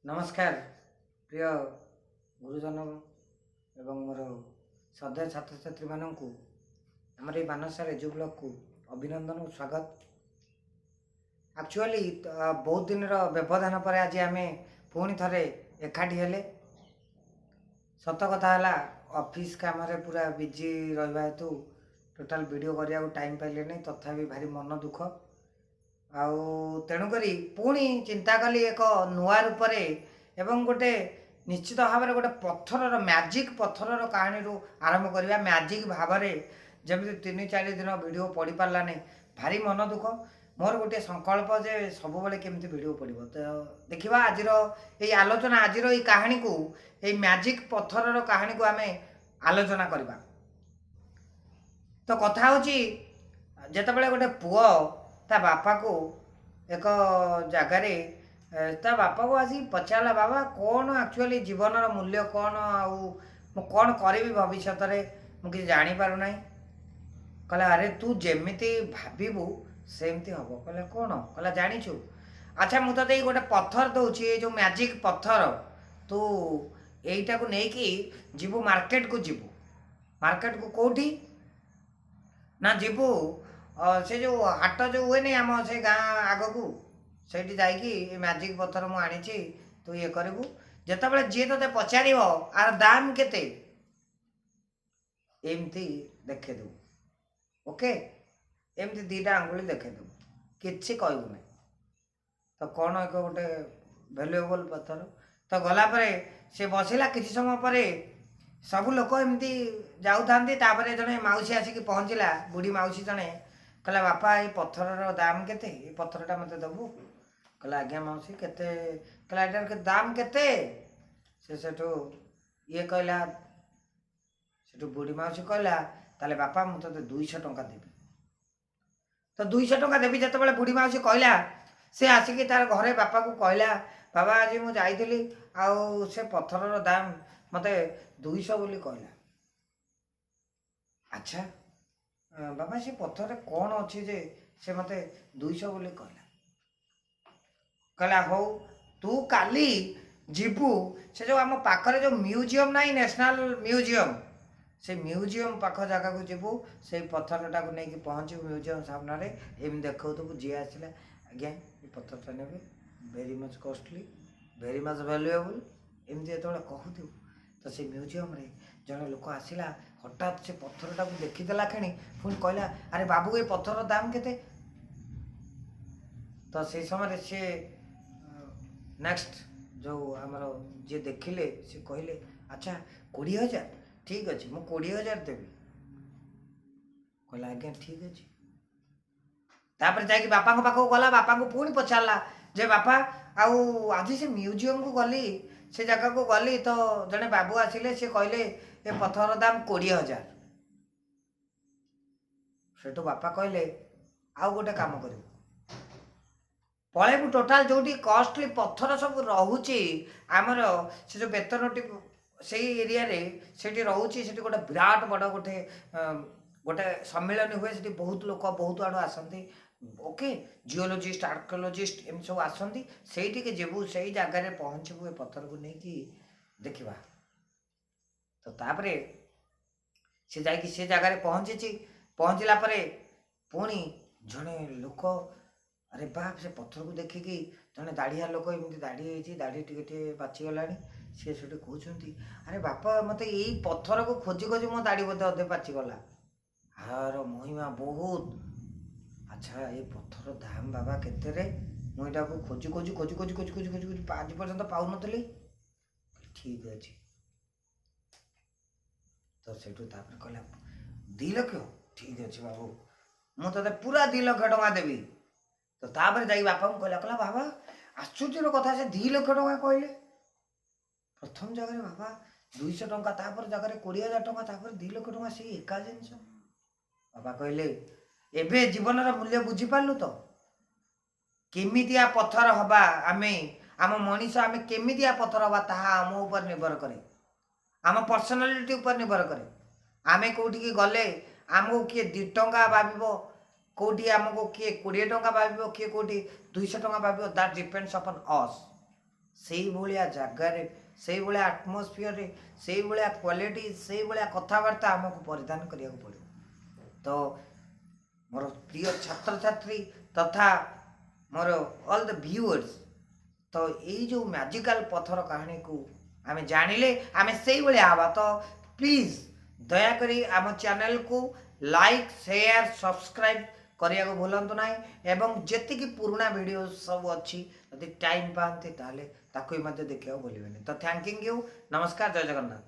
ନମସ୍କାର ପ୍ରିୟ ଗୁରୁଜନ ଏବଂ ମୋର ଶ୍ରଦ୍ଧେୟ ଛାତ୍ରଛାତ୍ରୀମାନଙ୍କୁ, ଆମର ଏଇ ମାନସ ଏଜୁ ବ୍ଲଗକୁ ଅଭିନନ୍ଦନ ଓ ସ୍ୱାଗତ। ଆକ୍ଚୁଆଲି ବହୁତ ଦିନର ବ୍ୟବଧାନ ପରେ ଆଜି ଆମେ ପୁଣି ଥରେ ଏକାଠି ହେଲେ। ସତ କଥା ହେଲା, ଅଫିସ୍ କାମରେ ପୁରା ବିଜି ରହିବା ହେତୁ ଟୋଟାଲ୍ ଭିଡ଼ିଓ କରିବାକୁ ଟାଇମ୍ ପାଇଲିନି। ତଥାପି ଭାରି ମନ ଦୁଃଖ। ଆଉ ତେଣୁକରି ପୁଣି ଚିନ୍ତା କଲି ଏକ ନୂଆ ରୂପରେ ଏବଂ ଗୋଟେ ନିଶ୍ଚିତ ଭାବରେ ଗୋଟେ ପଥରର, ମ୍ୟାଜିକ୍ ପଥରର କାହାଣୀରୁ ଆରମ୍ଭ କରିବା। ମ୍ୟାଜିକ୍ ଭାବରେ ଯେମିତି 3-4 ଦିନ ଭିଡ଼ିଓ ପଡ଼ିପାରିଲାନି, ଭାରି ମନ ଦୁଃଖ। ମୋର ଗୋଟିଏ ସଂକଳ୍ପ ଯେ ସବୁବେଳେ କେମିତି ଭିଡ଼ିଓ ପଡ଼ିବ। ତ ଦେଖିବା, ଆଜିର ଏଇ ଆଲୋଚନା, ଆଜିର ଏଇ କାହାଣୀକୁ, ଏଇ ମ୍ୟାଜିକ୍ ପଥରର କାହାଣୀକୁ ଆମେ ଆଲୋଚନା କରିବା। ତ କଥା ହେଉଛି, ଯେତେବେଳେ ଗୋଟେ ପୁଅ ତା ବାପାକୁ ଏକ ଜାଗାରେ ତା ବାପାକୁ ଆସିକି ପଚାରିଲା, "ବାବା, କ'ଣ ଆକ୍ଚୁଆଲି ଜୀବନର ମୂଲ୍ୟ କ'ଣ ଆଉ ମୁଁ କ'ଣ କରିବି ଭବିଷ୍ୟତରେ? ମୁଁ କିଛି ଜାଣିପାରୁନାହିଁ।" କହିଲା, "ଆରେ, ତୁ ଯେମିତି ଭାବିବୁ ସେମିତି ହେବ।" କହିଲା, "କ'ଣ?" କହିଲା, "ଜାଣିଛୁ? ଆଚ୍ଛା, ମୁଁ ତୋତେ ଏଇ ଗୋଟେ ପଥର ଦେଉଛି, ଏଇ ଯେଉଁ ମ୍ୟାଜିକ୍ ପଥର। ତୁ ଏଇଟାକୁ ନେଇକି ଯିବୁ, ମାର୍କେଟକୁ ଯିବୁ। ମାର୍କେଟକୁ କେଉଁଠି ନା ଯିବୁ, ସେ ଯେଉଁ ହାଟ ଯେଉଁ ହୁଏନି ଆମ ସେ ଗାଁ ଆଗକୁ, ସେଇଠି ଯାଇକି ଏ ମ୍ୟାଜିକ୍ ପଥର ମୁଁ ଆଣିଛି, ତୁ ଇଏ କରିବୁ। ଯେତେବେଳେ ଯିଏ ତୋତେ ପଚାରିବ ଆର ଦାମ କେତେ, ଏମିତି ଦେଖେଇଦେବୁ। ଓକେ, ଏମିତି ଦୁଇଟା ଆଙ୍ଗୁଳି ଦେଖେଇଦେବୁ, କିଛି କହିବୁ ନାହିଁ।" ତ କ'ଣ ଏକ ଗୋଟେ ଭ୍ୟାଲୁଏବଲ୍ ପଥର। ତ ଗଲା ପରେ ସେ ବସିଲା। କିଛି ସମୟ ପରେ ସବୁ ଲୋକ ଏମିତି ଯାଉଥାନ୍ତି। ତାପରେ ଜଣେ ମାଉସୀ ଆସିକି ପହଞ୍ଚିଲା, ବୁଢ଼ୀ ମାଉସୀ ଜଣେ। କହିଲା, "ବାପା, ଏଇ ପଥରର ଦାମ କେତେ? ଏଇ ପଥରଟା ମୋତେ ଦେବୁ?" କହିଲା, "ଆଜ୍ଞା ମାଉସୀ, କେତେ?" କହିଲା, "ଏଟାର ଦାମ କେତେ?" ସେ ସେଠୁ ଇଏ କହିଲା। ସେଠୁ ବୁଢ଼ୀ ମାଉସୀ କହିଲା, "ତାହେଲେ ବାପା, ମୁଁ ତୋତେ 200 ଟଙ୍କା ଦେବି।" ତ 200 ଟଙ୍କା ଦେବି ଯେତେବେଳେ ବୁଢ଼ୀ ମାଉସୀ କହିଲା, ସେ ଆସିକି ତାର ଘରେ ବାପାକୁ କହିଲା, "ବାବା, ଆଜି ମୁଁ ଯାଇଥିଲି ଆଉ ସେ ପଥରର ଦାମ ମୋତେ 200 ବୋଲି କହିଲା। ଆଚ୍ଛା ବାବା, ସେ ପଥରରେ କ'ଣ ଅଛି ଯେ ସେ ମୋତେ 200 ବୋଲି କହିଲା?" କହିଲା, "ହଉ, ତୁ କାଲି ଯିବୁ, ସେ ଯେଉଁ ଆମ ପାଖରେ ଯେଉଁ ମ୍ୟୁଜିୟମ୍ ନାହିଁ, ନ୍ୟାସନାଲ୍ ମ୍ୟୁଜିୟମ୍, ସେ ମ୍ୟୁଜିୟମ୍ ପାଖ ଜାଗାକୁ ଯିବୁ। ସେଇ ପଥରଟାକୁ ନେଇକି ପହଞ୍ଚିବୁ ମ୍ୟୁଜିୟମ୍ ସାମ୍ନାରେ, ଏମିତି ଦେଖାଉଥିବୁ। ଯିଏ ଆସିଲା, 'ଆଜ୍ଞା, ଏ ପଥରଟା ନେବେ? Very much costly, very much valuable,' ଏମିତି ଯେତେବେଳେ କହୁଥିବୁ, ତ ସେ ମ୍ୟୁଜିୟମ୍ରେ ଜଣେ ଲୋକ ଆସିଲା। ହଠାତ୍ ସେ ପଥରଟାକୁ ଦେଖିଦେଲା କ୍ଷଣି ପୁଣି କହିଲା, 'ଆରେ ବାବୁ, ଏ ପଥରର ଦାମ କେତେ?' ତ ସେଇ ସମୟରେ ସିଏ ନେକ୍ସଟ ଯେଉଁ ଆମର ଯିଏ ଦେଖିଲେ, ସେ କହିଲେ, 'ଆଚ୍ଛା, 20,000? ଠିକ୍ ଅଛି, ମୁଁ 20,000 ଦେବି।' କହିଲା, 'ଆଜ୍ଞା, ଠିକ୍ ଅଛି।' ତାପରେ ଯାଇକି ବାପାଙ୍କ ପାଖକୁ ଗଲା। ବାପାଙ୍କୁ ପୁଣି ପଚାରିଲା ଯେ, "ବାପା, ଆଉ ଆଜି ସେ ମ୍ୟୁଜିୟମକୁ ଗଲି, ସେ ଜାଗାକୁ ଗଲି, ତ ଜଣେ ବାବୁ ଆସିଲେ, ସେ କହିଲେ ଏ ପଥରର ଦାମ 20,000।" ସେଠୁ ବାପା କହିଲେ, "ଆଉ ଗୋଟେ କାମ କରିବୁ, ପଳେଇବୁ ଟୋଟାଲ ଯେଉଁଠି କଷ୍ଟଲି ପଥର ସବୁ ରହୁଛି, ଆମର ସେ ଯେଉଁ ବେତନଟି ସେଇ ଏରିଆରେ ସେଠି ରହୁଛି। ସେଠି ଗୋଟେ ବିରାଟ ବଡ଼ ଗୋଟେ ସମ୍ମିଳନୀ ହୁଏ। ସେଠି ବହୁତ ଲୋକ ବହୁତ ଆଡ଼ୁ ଆସନ୍ତି। ଓକେ, ଜିଓଲୋଜିଷ୍ଟ, ଆର୍କିଓଲୋଜିଷ୍ଟ ଏମିତି ସବୁ ଆସନ୍ତି। ସେଇଠିକି ଯିବୁ, ସେଇ ଜାଗାରେ ପହଞ୍ଚିବୁ, ଏ ପଥରକୁ ନେଇକି ଦେଖିବା।" ତ ତାପରେ ସେ ଯାଇକି ସେ ଜାଗାରେ ପହଞ୍ଚିଛି। ପହଞ୍ଚିଲା ପରେ ପୁଣି ଜଣେ ଲୋକ, ଆରେ ବାପ, ସେ ପଥରକୁ ଦେଖିକି ଜଣେ ଦାଢ଼ିଆ ଲୋକ, ଏମିତି ଦାଢ଼ି ହେଇଛି, ଦାଢ଼ି ଟିକେ ଟିକେ ପାଚିଗଲାଣି, ସିଏ ସେଠି କହୁଛନ୍ତି, "ଆରେ ବାପା, ମୋତେ ଏଇ ପଥରକୁ ଖୋଜି ଖୋଜି ମୋ ଦାଢ଼ି ବୋଧେ ଅଧେ ପାଚିଗଲା। ଆର ମହିମା ବହୁତ। ଆଚ୍ଛା, ଏ ପଥର ଦାମ ବାବା କେତେରେ? ମୁଁ ଏଇଟାକୁ ଖୋଜି ଖୋଜି ଖୋଜି ଖୋଜି ଖୋଜି ଖୋଜି ଖୋଜି ଖୋଜି ଆଜି ପର୍ଯ୍ୟନ୍ତ ପାଉନଥିଲି। ଠିକ୍ ଅଛି।" ତ ସେଠୁ ତାପରେ କହିଲା, "2 ଲକ୍ଷ? ଠିକ୍ ଅଛି ବାବୁ, ମୁଁ ତୋତେ ପୁରା 2 ଲକ୍ଷ ଟଙ୍କା ଦେବି।" ତ ତାପରେ ଯାଇକି ବାପାଙ୍କୁ କହିଲା। କହିଲା, "ବାବା, ଆଶ୍ଚର୍ଯ୍ୟର କଥା, ସେ 2 ଲକ୍ଷ ଟଙ୍କା କହିଲେ। ପ୍ରଥମ ଜାଗାରେ ବାବା 200 ଟଙ୍କା, ତାପରେ ଜାଗାରେ 20,000 ଟଙ୍କା, ତାପରେ 2 ଲକ୍ଷ ଟଙ୍କା, ସେଇ ଏକା ଜିନିଷ।" ବାବା କହିଲେ, "ଏବେ ଜୀବନର ମୂଲ୍ୟ ବୁଝିପାରିଲୁ ତ? କେମିତିଆ ପଥର ହବା ଆମେ, ଆମ ମଣିଷ ଆମେ କେମିତିଆ ପଥର ହବା, ତାହା ଆମ ଉପରେ ନିର୍ଭର କରେ, ଆମ ପର୍ସନାଲିଟି ଉପରେ ନିର୍ଭର କରେ। ଆମେ କେଉଁଠିକି ଗଲେ ଆମକୁ କିଏ 2 ଟଙ୍କା ଭାବିବ, କେଉଁଠି ଆମକୁ କିଏ 20 ଟଙ୍କା ଭାବିବ, କିଏ କେଉଁଠି 200 ଟଙ୍କା ଭାବିବ, that depends upon us." ସେଇଭଳିଆ ଜାଗାରେ, ସେଇଭଳିଆ ଆଟମୋସ୍ଫିୟରରେ, ସେଇଭଳିଆ କ୍ୱାଲିଟି, ସେଇଭଳିଆ କଥାବାର୍ତ୍ତା ଆମକୁ ପରିଧାନ କରିବାକୁ ପଡ଼ିବ। ତ ମୋର ପ୍ରିୟ ଛାତ୍ରଛାତ୍ରୀ ତଥା ମୋର ଅଲ୍ the viewers, ତ ଏଇ ଯେଉଁ ମ୍ୟାଜିକାଲ ପଥର କାହାଣୀକୁ ଆମେ ଜାଣିଲେ ଆମେ ସେଇଭଳିଆ ହେବା। ତ ପ୍ଲିଜ୍ ଦୟାକରି ଆମ ଚ୍ୟାନେଲକୁ ଲାଇକ୍, ସେୟାର, ସବସ୍କ୍ରାଇବ୍ କରିବାକୁ ଭୁଲନ୍ତୁ ନାହିଁ ଏବଂ ଯେତିକି ପୁରୁଣା ଭିଡ଼ିଓ ସବୁ ଅଛି, ଯଦି ଟାଇମ୍ ପାଆନ୍ତି ତାହେଲେ ତାକୁ ବି ମଧ୍ୟ ଦେଖିବାକୁ ଭୁଲିବେନି। ତ thanking you, ନମସ୍କାର, ଜୟ ଜଗନ୍ନାଥ।